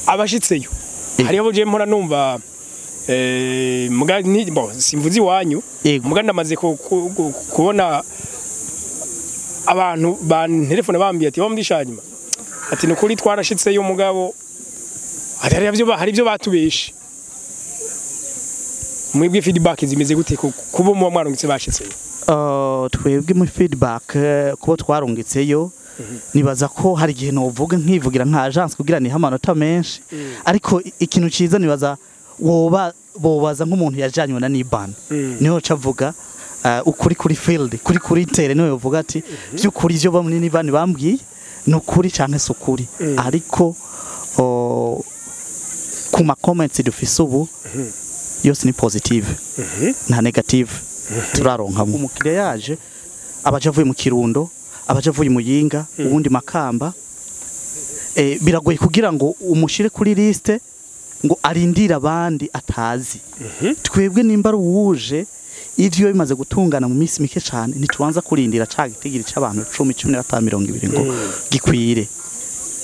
Abashitseyo hariho je mpora numva muga ni bon, simvuze iwanyu. Muga ndamaze kubona abantu ban telefone bambwiye ati bamudisha nyuma, ati nukuri twarashitseyo, mugabo hari ibyo batubeshe. Mwebwe feedback zimeze gute kubo muba mwarungitse bashitseyo? Twebwe muri feedback kubo twarungitseyo, nibaza ko hari igihe novuga nkivugira nka agence kugira niha amanota menshi, ariko ikintu ciza nibaza woba bobaza nk'umuntu yajanywe na Niban, niho cavuga ukuri kuri field, kuri terrain, niho yovuga ati by'ukuri ivyo bamwe Niban bambwiye ni ukuri canke si ukuri. Ariko ku ma comments dufise ubu yose ni positive, nta negative turaronkamo. Umukiriya yaje, abaje avuye mu Kirundo, abaje avuye mu Yinga, ubundi Makamba, biragoye kugira ngo umushire kuri liste ngo arindire abandi atazi. Twebwe nimba ari uwuje, ivyo bimaze gutungana mu minsi mike cyane, ntitubanza kurindira ca gitigiri c'abantu 10, 15, 20 ngo gikwire.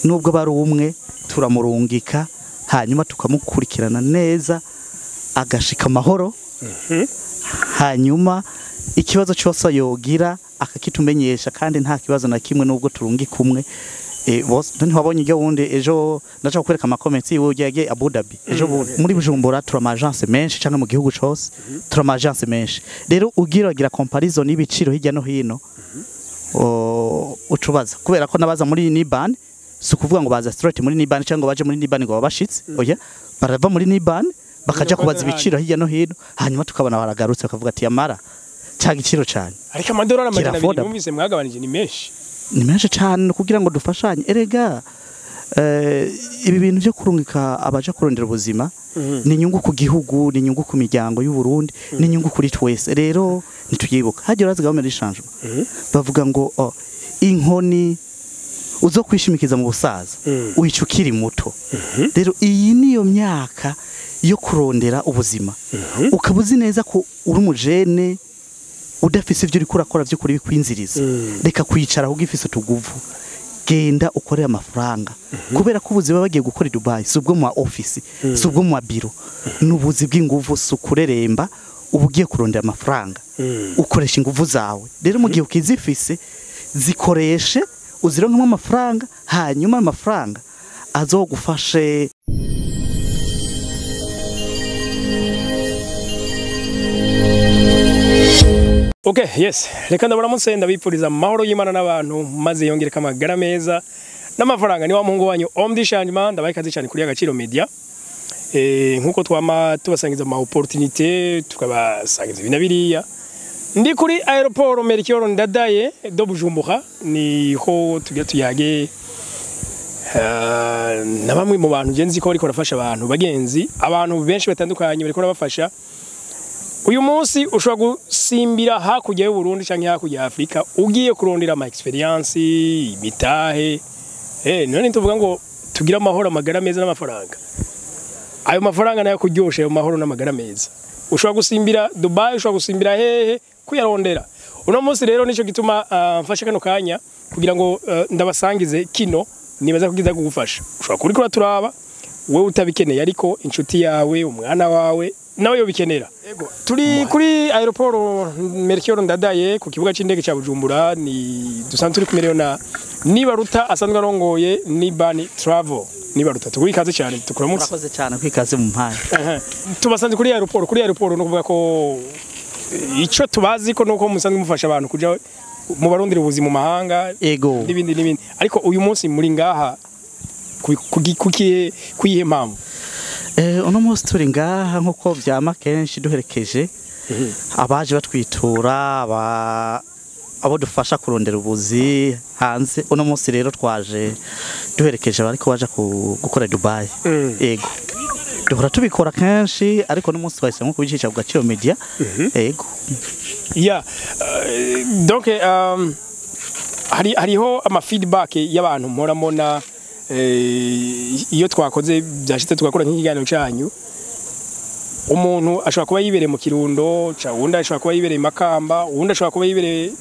Nubwo bari umwe, turamurungika, hanyuma tukamukurikirana neza agashika amahoro, hanyuma ikibazo cyose yogira akakitumenyesha, kandi nta kibazo na kimwe nubwo turungika umwe. Bose ntiwabonye ibyo wundi ejo ndaca kukwereka ama comments yiwe yagiye Abu Dhabi ejo bundi. Muri Bujumbura turi ama agence menshi, cyangwa mu gihugu cose turi ama agence menshi. Rero ugira comparison y'ibiciro hirya no hino, ucubaza kubera ko nabaza muri Niban, si ukuvuga ngo baza straight muri Niban cyangwa ngo baje muri Niban ngo babashitse. Oya, barava muri Niban bakaja kubaza ibiciro hirya no hino, hanyuma tukabona baragarutse bakavuga ati yamara cya giciro cyane Ariko amadolari 200 Kiraffordable. Numvise mwagabanije ni menshi. Ni menshi cyane kugira ngo dufashanye. Erega ibi bintu byo kurungika abaja kurondera ubuzima ni inyungu ku gihugu, ni inyungu ku miryango y'u Burundi, ni inyungu kuri twese. Rero ntituyibuka hagiye urazi gahunda y'changement, bavuga ngo oh, inkoni uzo kwishimikiza mu busaza uyica ukiri muto. Rero iyi niyo myaka yo kurondera ubuzima, ukaba uzi neza ko uri umujene udafise ibyo uriko urakora by'ukuri bikwinziriza. Reka kwicara ahubwo ifise utuguvu, genda ukorere amafaranga, kubera ko ubuzima bagiye gukora i Dubai si ubwo mu ma office, si ubwo mu ma biro, ni ubuzi bw'inguvu, si ukureremba. Uba ugiye kurondera amafaranga, ukoresha inguvu zawe. Rero mu gihe ukizifise, zikoreshe uzironkemo amafaranga, hanyuma amafaranga azogufashe. Okay, yes. Reka ndabaramutse, ndabipfuriza amahoro y'Imana n'abantu, maze yongereka amagara meza n'amafaranga. Ni wa muhungu wanyu Omdi Shanjima, ndabaye ikaze cyane kuri Agaciro Media. Nkuko twama tubasangiza ama opportunité, tukabasangiza ibina biriya. Ndi kuri aéroport Melchior Ndadaye de Bujumbura, niho tugiye tuyage na bamwe mu bantu je nzi ko bariko barafasha abantu bagenzi, abantu benshi batandukanye bariko barabafasha. Uyu munsi ushobora gusimbira hakurya y'u Burundi canke hakurya ya Afrika ugiye kurondera ama experience, imitahe. None tuvuga ngo tugire amahoro, amagara meza n'amafaranga. Ayo mafaranga nayo kuryosha ayo mahoro n'amagara meza. Ushobora gusimbira Dubai, ushobora gusimbira hehe kuyarondera. Uno munsi rero nico gituma mfashe kano kanya kugira ngo ndabasangize kino nibaza kugiza kugufasha. Ushobora kurikora turaba wewe utabikeneye, ariko inshuti yawe, umwana wawe nawe yobikenera. Turi kuri aéroport Melchior Ndadaye ku kibuga c'indege ca Bujumbura, ni dusanzwe turi kumerewe na Nibaruta asanzwe arongoye Nibani Travel. Nibaruta, tuguha ikaze cyane, tukuramutse. Murakoze cyane kwikaze mu mpaye. Aha. Tubasanze kuri aéroport. Kuri aéroport no kuvuga ko ico tubazi ko nuko musanzwe mufasha abantu kuja mu barondera ubuzima mu mahanga n'ibindi n'ibindi, ariko uyu munsi muri ngaha kuyihe mpamvu? Uno munsi turi ngaha nkuko vyama kenshi duherekeje abaje batwitura, abo dufasha kurondera ubuzi hanze. Uno munsi rero twaje duherekeje bariko baja gukora Dubai. Ego, duhora tubikora kenshi, ariko uno munsi twahisemo kubicisha ku Gaciro Media. Ego. Ya, donc hariho ama feedback y'abantu mpora mbona iyo twakoze byashitse tugakora nk'ikiganiro cyanyu. Umuntu ashobora kuba yibereye mu Kirundo, ca uwundi ashobora kuba yibereye i Makamba, uwundi ashobora kuba yibereye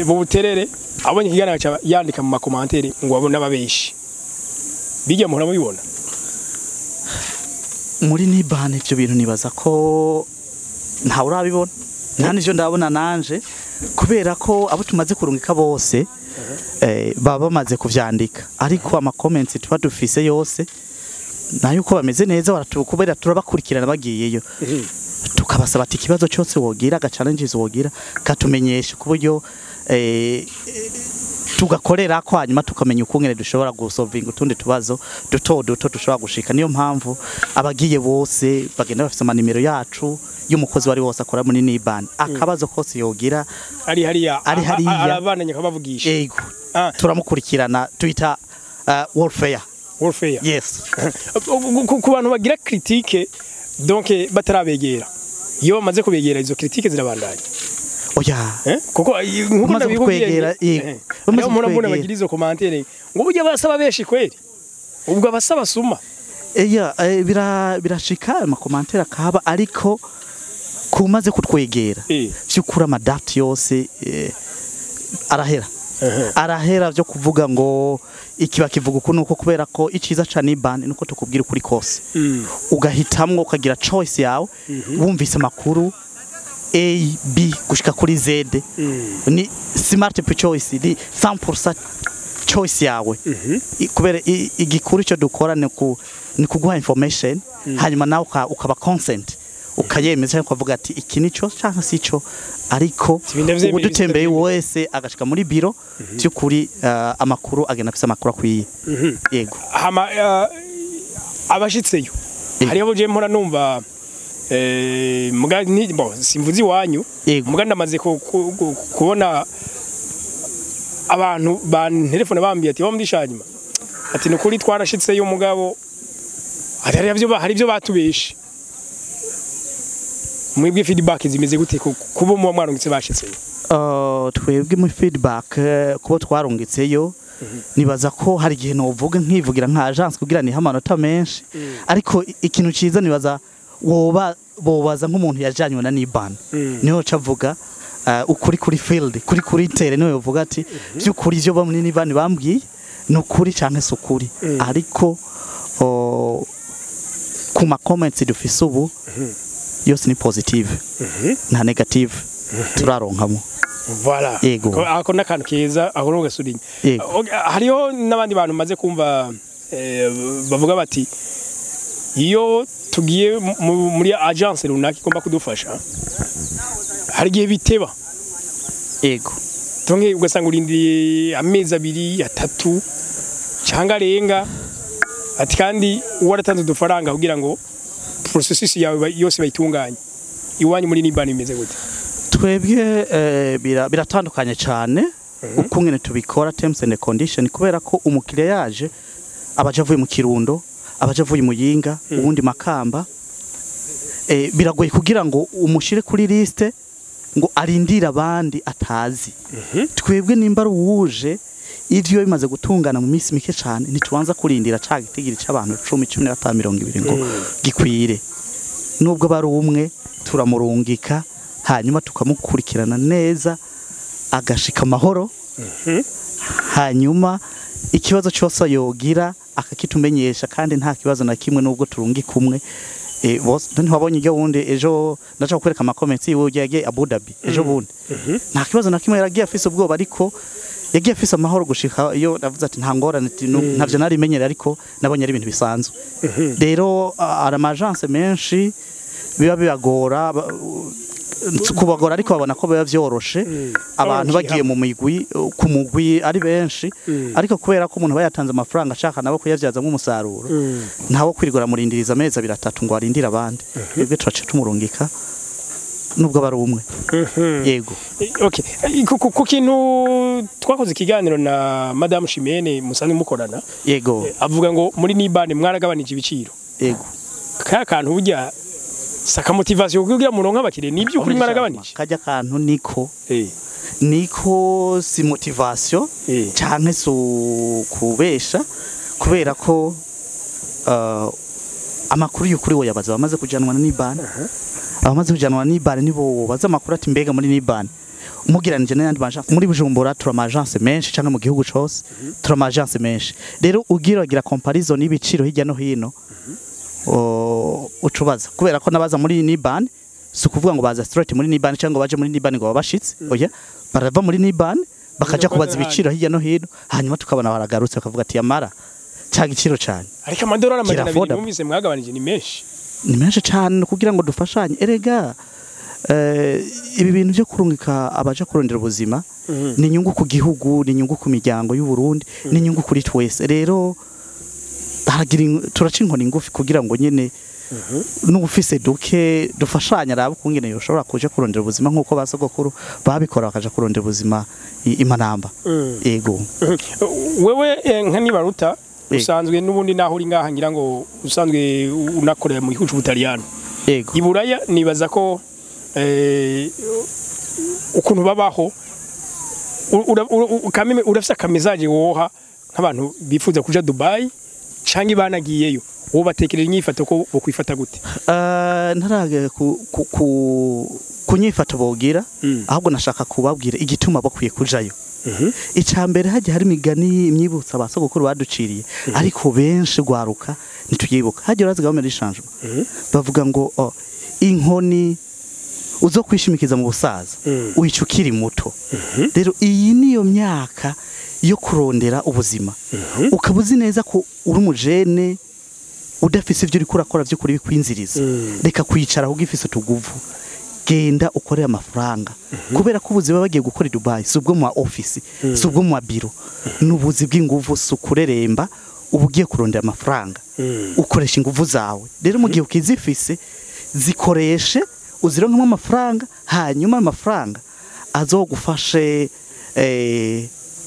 mu Buterere, abonye ikiganiro ca yandika mu ma commentaires ngo abone ababeshi bijya muhora mubibona. Muri Niban ivyo bintu nibaza ko ntawe urabibona, nta n'ivyo ndabona nanje, kubera ko abo tumaze kurungika bose baba bamaze kuvyandika, ariko ama comments tuba dufise yose nayo uko bameze neza kubera turabakurikirana bagiyeyo, tukabasaba ati ikibazo cyose wogira, aga challenges wogira, katumenyesha ku buryo tugakorera ko, hanyuma tukamenya ukungene dushobora gusolvinga utundi tubazo duto duto dushobora gushika. Niyo mpamvu abagiye bose bagenda bafise amanimero yacu y'umukozi wari wose akora muri Niban, akabazo kose yogira ari hariya ari hariya. Arabananya akabavugisha. Yego. Turamukurikirana, twita welfare. Welfare. Yes. Ku bantu bagira critique, donc batarabegera, iyo bamaze kubegera izo critique zirabandanya? Oya. Eh? Kuko nkuko Bamaze ndabikubwiye, kutwegera, yego. Bamaze mpora mbona kutwegera. bagira izo commentaire ngo burya basaba benshi kweri, ubwo abasaba suma. Eya, birashika ama commentaires akaba, ariko kumaze kutwegera vy'ukuri amadati yose arahera, arahera byo kuvuga ngo iki bakivuga uku nuko, kubera ko iciza ca Niban nuko tukubwira ukuri kose, ugahitamwo, ukagira choice yawe, wumvise amakuru A B gushika kuri Z. Ni smart choice, ni 100% choice yawe. Kubera igikuru icyo dukora ni kuguha information, hanyuma nawe ukaba consent, ukayemeza cyangwa ukavuga ati iki nico cyangwa si cyo, ariko Ibi ndavyemeye, ubu ibi dutembeye sindavyemeye. wese agashika muri biro, by'ukuri amakuru agenda afise amakuru akwiye, yego. Hama abashitseyo, hariho je mpora numva, muga ni bon, simvuze iwanyu, muga ndamaze kubona abantu ban telefone bambwiye ati bamudisha hanyuma ati nukuri twarashitseyo, mugabo hari ibyo batubeshe. Mwebwe feedback zimeze gute kubo muba mwarungitse bashitseyo? Twebwe muri feedback kubo twarungitseyo, nibaza ko hari igihe novuga nkivugira nka agence kugira nihe amanota menshi, ariko ikintu ciza nibaza woba bobaza nk'umuntu yajanywe na Niban, niho cavuga ukuri kuri field, kuri terrain, niho yovuga ati by'ukuri ivyo bo muri Niban bambwiye ni ukuri canke si ukuri. Ariko ku ma comments dufise ubu yose ni positive, nta negative turaronkamo. Voilà. Yego. Ako n'akantu keza aho no gasurinya. Yego. Okay, hariho n'abandi bantu maze kumva bavuga bati iyo tugiye muri agence runaka igomba kudufasha, hari igihe biteba. Tonke ugasanga urindiriye amezi 2, 3 cyangwa arenga, ati kandi waratanze udufaranga kugira ngo processus yawe yose bayitunganye. Iwanyu muri Niban imeze gute? Twebwe biratandukanye cyane ukungene tubikora, terms and condition, kubera ko umukiriya yaje abaje avuye mu Kirundo, abaje avuye mu Yinga, ubundi Makamba, biragoye kugira ngo umushire kuri liste ngo arindire abandi atazi. Twebwe nimba ari uwuje, ivyo bimaze gutungana mu minsi mike cyane, ntitubanza kurindira ca gitigiri c'abantu 10, 15, 20 ngo gikwire. Nubwo bari umwe, turamurungika, hanyuma tukamukurikirana neza agashika amahoro, hanyuma ikibazo cyose yogira akakitumenyesha, kandi nta kibazo na kimwe nubwo turungika umwe. Bose ntiwabonye ibyo wundi ejo ndaca kukwereka ama comments yiwe yagiye Abu Dhabi ejo bundi, nta kibazo na kimwe. Yaragiye afise ubwoba, ariko yagiye afise amahoro gushika iyo navuze ati nta ngorane, ati, ntavyo narimenyera, ariko nabonye ari ibintu bisanzwe. Rero hari ama agence menshi biba bibagora kubagora, ariko babona ko biba vyoroshe abantu bagiye mu migwi, ku mugwi ari benshi, ariko kubera ko umuntu aba yatanze amafaranga ashaka nabo kuyavyazamwo umusaruro, ntawo kwirigora murindiriza amezi 2, 3 ngo arindire abandi. Twebwe turaca tumurungika nubwo aba ari umwe, yego. Okay. Ku kintu twakoze ikiganiro na Madame Chimene musanzwe mukorana, avuga ngo muri Niban mwaragabanije ibiciro. Yego. Kaya kantu burya saka motivation kugira muronka abakiriya, ni iby'ukuri mwaragabanije? Kajya kantu niko niko si motivation canke si kubesha, kubera ko amakuru y'ukuri wo yabaza bamaze kujanwa na Niban. Abamaze kujanwa na Niban nibo baza amakuru ati mbega muri Niban umugiranije n'ayandi agence. Muri Bujumbura turi ama agence menshi, canke mu gihugu cose turi ama agence menshi. Rero ugira comparison y'ibiciro hirya no hino. ucubaza kubera ko nabaza muri Niban, si ukuvuga ngo baza straight muri Niban cyangwa baje muri Niban ngo babashitse, oya, barava muri Niban bakaja kubaza ibiciro hirya no hino, hanyuma tukabona baragarutse bakavuga ati yamara cya giciro cyane. Ariko amadolari 200 numvise mwagabanije ni menshi. Ni menshi cyane kugira ngo dufashanye. Erega ibi bintu byo kurungika abaja kurondera ubuzima ni inyungu ku gihugu, ni inyungu ku miryango y'u Burundi, ni inyungu kuri twese. Rero turaca inkoni ngufi kugira ngo nyene n'ufise duke dufashanya rabo kungene yoshobora kuja kurondera ubuzima nkuko basogokuru babikora bakaja kurondera ubuzima imanamba. Yego. Wewe nka Nibaruta usanzwe n'ubundi naho uri ngaha ngira ngo usanzwe unakorera mu gihugu c'Ubutaliyano. Yego. Iburaya nibaza ko ukuntu babaho kameme urafisa kamezaje woha nk'abantu bifuza kuja Dubai canke banagiyeyo, wowe batekerera inyifato ko bokwifata gute? Ntarage ku nyifato bogira, ahubwo nashaka kubabwira igituma bakwiye kujayo. Icambere haje hari imigani imyibutsa abasogokuru baduciriye, ariko benshi gwaruka ntituyibuka. Haje urazi gahomera ishanjwe bavuga ngo inkoni uzo kwishimikiza mu busaza uyica ukiri muto. Rero iyi niyo myaka yo kurondera ubuzima, ukaba uzi neza ko uri umujene udafise ivyo uriko urakora vyo kuri bikwinziriza, reka kwicara ahubwo ifise utuguvu, genda ukorera amafaranga. Kubera ko ubuzima bagiye gukora i Dubai si ubwo mu office, si ubwo mu biro, ni ubuzi bw'inguvu, si ukureremba, uba ugiye kurondera amafaranga ukoresha inguvu zawe. Rero mu gihe ukizifise zikoreshe uzironkemo amafaranga, hanyuma amafaranga azogufashe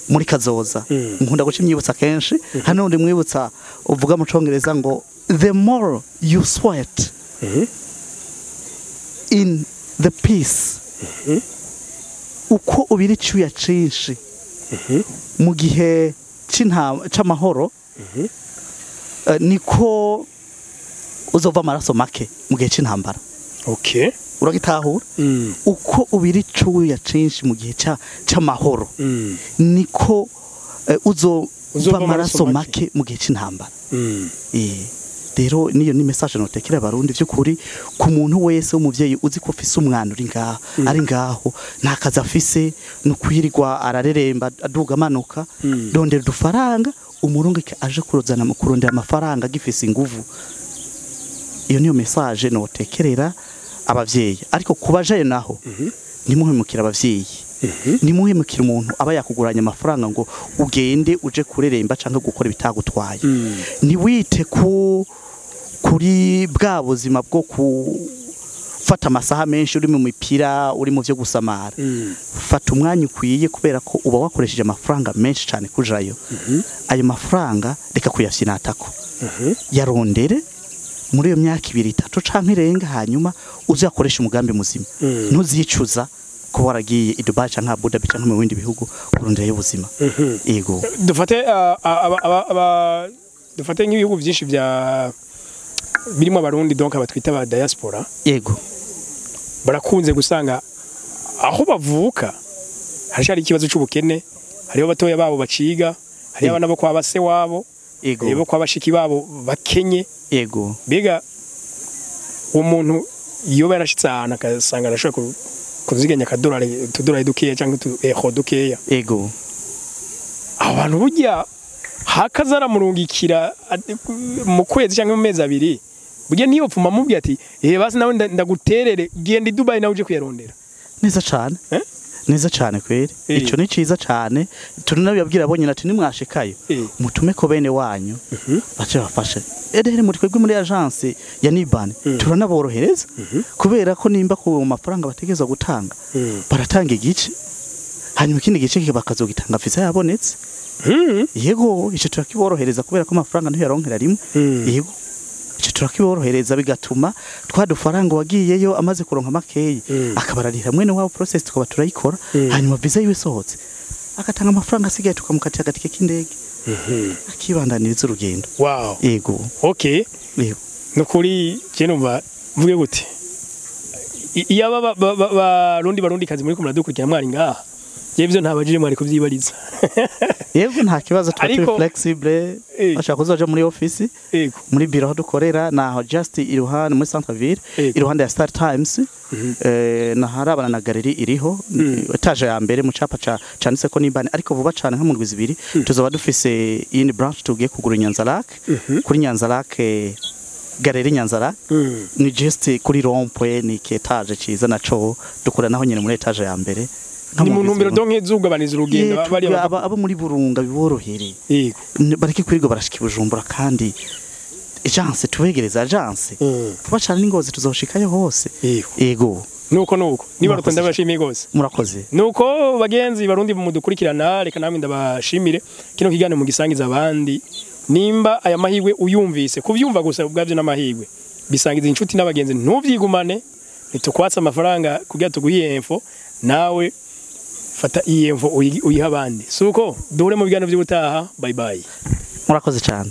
muri kazoza. Nkunda guca imyibutsa kenshi, hano ndi mwibutsa uvuga mu Congereza ngo the more you sweat in the peace, uko ubira icyuya cinshi mu gihe c'amahoro, niko uzova amaraso make mu gihe c'intambara. Okay. Uragitahura? Uko ubira icyuya cinshi mu gihe c'amahoro, niko uzova amaraso make mu gihe c'intambara. Rero niyo ni message notekera abarundi by'ukuri ku muntu wese w'umuvyeyi uzi ko afise umwana uri ngaho, ari ngaho nta kazi afise, no kwirirwa arareremba aduga amanuka, rondera udufaranga umurungike aje kurozana mu kurondera amafaranga agifise inguvu. Iyo niyo message notekerera abavyeyi. Ariko kubajayo naho nimuhemukira abavyeyi, nimuhemukira umuntu aba yakuguranya amafaranga ngo ugende uje kureremba canke gukora ibitagutwaye. Niwite ku kuri bwa buzima bwo gufata amasaha menshi uri mu mipira, uri mu vyo gusamara. Fata umwanya ukwiye kubera ko uba wakoresheje amafaranga menshi cyane kujayo. Ayo mafaranga reka kuyasinatako, yarondere muri iyo myaka 2 3 canke irenga, hanyuma uzakoresha umugambi muzima. Ntuzicuza kuba waragiye i Dubai canke Abu Dhabi canke mu bindi bihugu kurondera ubuzima. Yego. Dufate dufate nk'ibihugu byinshi bya birimo abarundi, donc abatwita ba diaspora. Yego. Barakunze gusanga aho bavuka harashari ikibazo c'ubukene, hariho batoya babo baciga, hariho abana bo kwa base wabo, Yego, bo kwa bashiki babo bakenye. Yego. Biga umuntu iyo barashitse ahantu akasanga arashobora kuziganya akadolari, utudolari dukeya cyangwa utu euro dukeya. Yego. Abantu burya hakaza aramurungikira mu kwezi cyangwa mu mezi abiri, burya niyo pfuma mubwiye ati basi nawe ndaguterere genda i Dubai nawe uje kuyarondera. Neza cyane. Neza cyane kweri. Ico ni ciza cyane. Turinabibabwira abonye ati nimwashikayo mutume ko bene wanyu bace bafashe. Erehere muri twebwe muri agence ya Niban turanaborohereza kubera ko nimba ku mafaranga bategezwa gutanga baratanga igice, hanyuma ikindi gice bakazogitanga visa yabonetse. Yego, ico turakiborohereza kubera ko amafaranga ntiyaronkera rimwe. Yego, ico turakiborohereza bigatuma twadufaranga wagiyeyo amaze kuronka makeyi akabararira mwene wabo, process tukaba turayikora, hanyuma visa yiwe sohotse agatanga amafaranga asigaye tukamukatira agatike k'indege akibandaniriza urugendo. Wow. Yego. Okay. Yego. Nukuri je numva mvuge gute, iyaba barundi kazi muri ko muradukurikira mwari ngaha Yevyo ntabajije mwari kuvyibariza. Yego, nta kibazo, tuba turi Ariko- flexible. Bashaka kuzoja muri office, muri biro aho dukorera, naho just iruhande muri centre ville, iruhande ya Star Times, naharabana na galerie iriho étage ya mbere mu capa ca canditse ko nimbane. Ariko vuba cane, nka mu ndwi 2, tuzoba dufise iyindi branch tugiye kugura Nyanza-Lac, kuri Nyanza-Lac, galerie Nyanza-Lac. Ni just kuri rond-point, ni étage ciza naco dukora naho nyene muri étage ya mbere. Nka Ni mu mu ndwi ntumbero 2. donc zugabaniza urugendo bariya Abo muri Burunga biborohere. Bareke kwirirwa barashika i Bujumbura kandi agence tubegereza agence. Vuba cane n'Ingozi tuzoshikayo hose. Yego. Nuko niba Murakoze. rutonde ndabashimiye gose. Murakoze. Nuko bagenzi barundi mudukurikirana, reka namwe ndabashimire. Kino kiganiro mugisangiza abandi. Nimba aya mahirwe uyumvise, kuvyumva gusa ubwavyo n'amahirwe, bisangiza inshuti n'abagenzi, ntuvyigumane. Ntitukwatse amafaranga kugira tuguhe info, nawe fata iyi info uyiha abandi. Suko duhure mu biganiro by'ubutaha. Bye bye. Murakoze cyane.